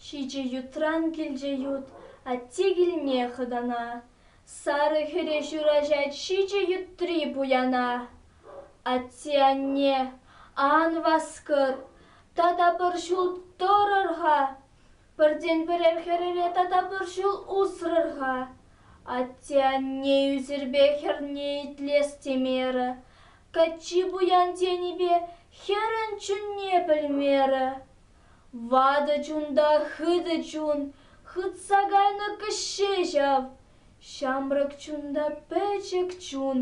Ҫичӗ ютран килчӗ ют, атте килне хӑтана. Сарӑ хӗре ҫураҫать ҫичӗ ютри пуяна. Атте-анне, ан васкӑр, тата пӗр ҫул тӑрӑр-ха. Пӗртен-пӗрех хӗрӗре тата пӗр ҫул усрӑр-ха. Атте-анне ӳсӗрпе хӗрне итлес темерӗ. Каччи пуян тенипе хӗрӗн чунне пӗлмерӗ. Ватӑ чунта хытӑ чун, хытса кайнӑ кӗҫҫе ҫав. Ҫамрӑк чунта пӗчӗк чун,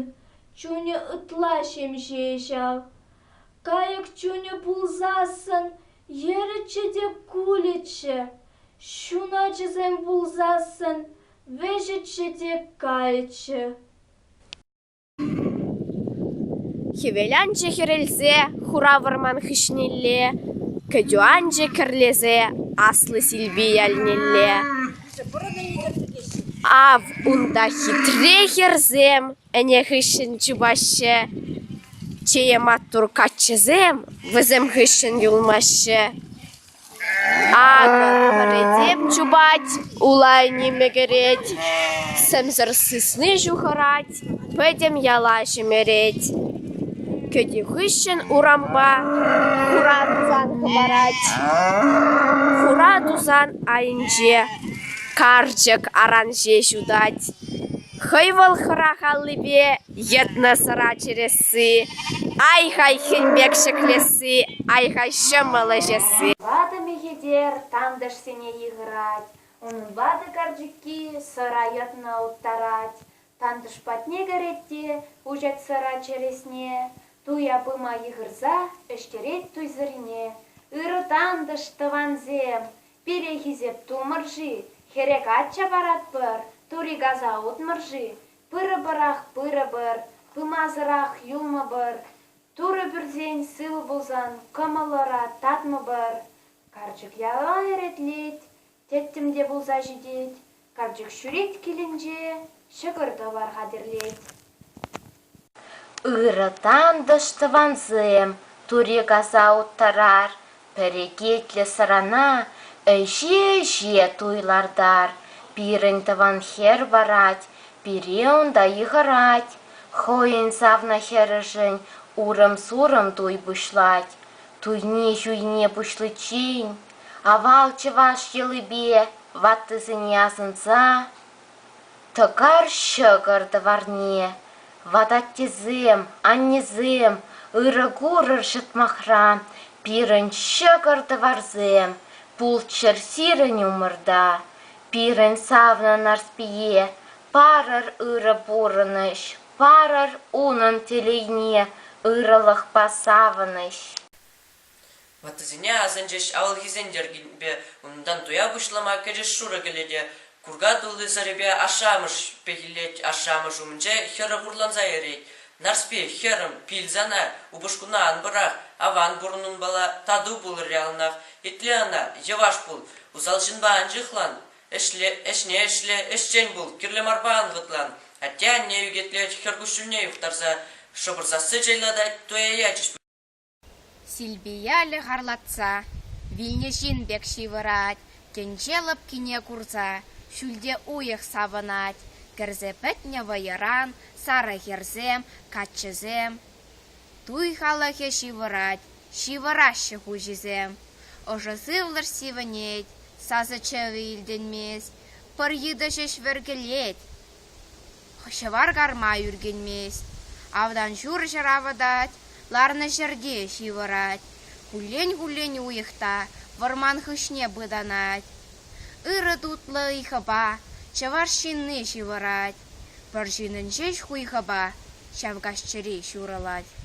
чунӗ ытла ҫемҫе ҫав. Кайӑк чунӗ пулсассӑн йӗрӗччӗ те кулӗччӗ, ҫуначӗсем пулсассӑн вӗҫӗччӗ те кайӗччӗ. Хӗвел анчӗ хӗрелсе хура вӑрман хыҫнелле, кӗтӳ анчӗ кӗрлесе Аслӑ Силпи ялнелле. Ав унта хитре хӗрсем ӗне хыҫҫӑн чупаҫҫӗ, чее маттур каччӑсем вӗсем хыҫҫӑн юлмаҫҫӗ. Акӑ пӗр этем чупать, улайне мӗкӗрет, сӗмсӗр сысни ҫухӑрать, пӗтӗм яла ҫӗмӗрет. Кӗтӳ хыҫҫӑн урампа хура тусан хӑпарать. Хура тусан айӗнче карчӑк аран ҫеҫ утать. Хӑй вӑл хӑрах аллипе йӑтнӑ сӑра чӗресси, ай-хай хӗн пек ҫӗклесси, ай-хай ҫӑмӑл ӗҫесси. Ватӑ Михетер тантӑшсене йыхӑрать, унӑн ватӑ карчӑкки сӑра йӑтнӑ уттарать. Тантӑш патне кӗрет те уҫать сӑра чӗресне, туя пыма йыхӑрса ӗҫтерет туй сӑрине. Ырӑ тантӑш, тӑвансем, Пире хисеп тумӑр-ши, хӗре качча паратпӑр, Турикаса утмӑр-ши, пырӑпӑрах пырӑпӑр, пымасӑрах юлмӑпӑр, Турӑ пӳрсен сывӑ пулсан кӑмӑлӑра татмӑпӑр. Карчӑк яла ӗретлет, тӗттӗм те пулса ҫитет, карчӑк ҫӳрет килӗнче, ҫӑкӑр-тӑвар хатӗрлет. Ырӑ тантӑш тӑвансем Турикаса уттарар, Перекетлӗ сӑрана ӗҫе-ӗҫе туй лартар. Пирӗн тӑван хӗр парать, пире унта йыхӑрать. Хӑйӗн савнӑ хӗрӗшӗн урӑм-сурӑм туй пуҫлать. Туйне-ҫуйне пуҫличчен авал чӑваш йӑлипе ваттисене асӑнса Тӑкар ҫӑкӑр тӑварне, вататтесем, аннесем, ырӑ курӑр ҫӑтмахра, пирӗн ҫӑкӑр тӑварсем пулччӑр сирӗн умӑрта. Пирӗн савнӑ Нарспие парӑр ырӑ пурӑнӑҫ, парӑр унӑн телейне ырӑлӑхпа савӑнӑҫ. Ваттисене асӑнчӗҫ авалхисен йӗркипе, унтан туя пуҫлама кӗчӗҫ шурӑ кӗлете. Курка тулли сӑрӗпе ашшӗ-амӑш пехиллет, ашшӗ-амӑш умӗнче хӗрӗ хурланса йӗрет. Нарспи, хӗрӗм, пил сана, упӑшкуна ан пӑрах, аван пурӑн унпала, тату пулӑр яланах. Итле ӑна, йӑваш пул, усал ҫынпа ан ҫыхлан. Ӗҫле, ӗҫне ӗҫле, ӗҫчен пул, кирлӗ марпа ан хӑтлан. Атте-анне ӳкӗтлет, хӗр куҫҫульне юхтарса, шӑпӑр сасси чӑйлатать, туя ячӗҫ. Силпи ялӗ харлатса, вилнӗ ҫын пек ҫывӑрать, тӗнче лӑпкине курса ҫӳлте уйӑх савӑнать, кӗрсе пӗтнӗ вӑйӑран сарӑ хӗрсем, каччӑсем. Туй халӑхӗ ҫывӑрать, ҫывӑраҫҫӗ хуҫисем. Ӑшӑ сывлӑш сивӗнет, сасӑ-чӗвӗ илтӗнмест, пӗр йытӑ ҫеҫ вӗркӗлет. Ҫӑвар карма ӳркенмест. Автан ҫурҫӗр авӑтать, ларнӑ ҫӗрте ҫывӑрать. Хуллен-хуллен уйӑх та вӑрман хыҫне пытанать. Ырӑ тутлӑ ыйхӑпа чӑваш ҫынни ҫывӑрать. Пӗр ҫыннӑн ҫеҫ хуйхӑпа ҫав каҫ чӗри ҫурӑлать.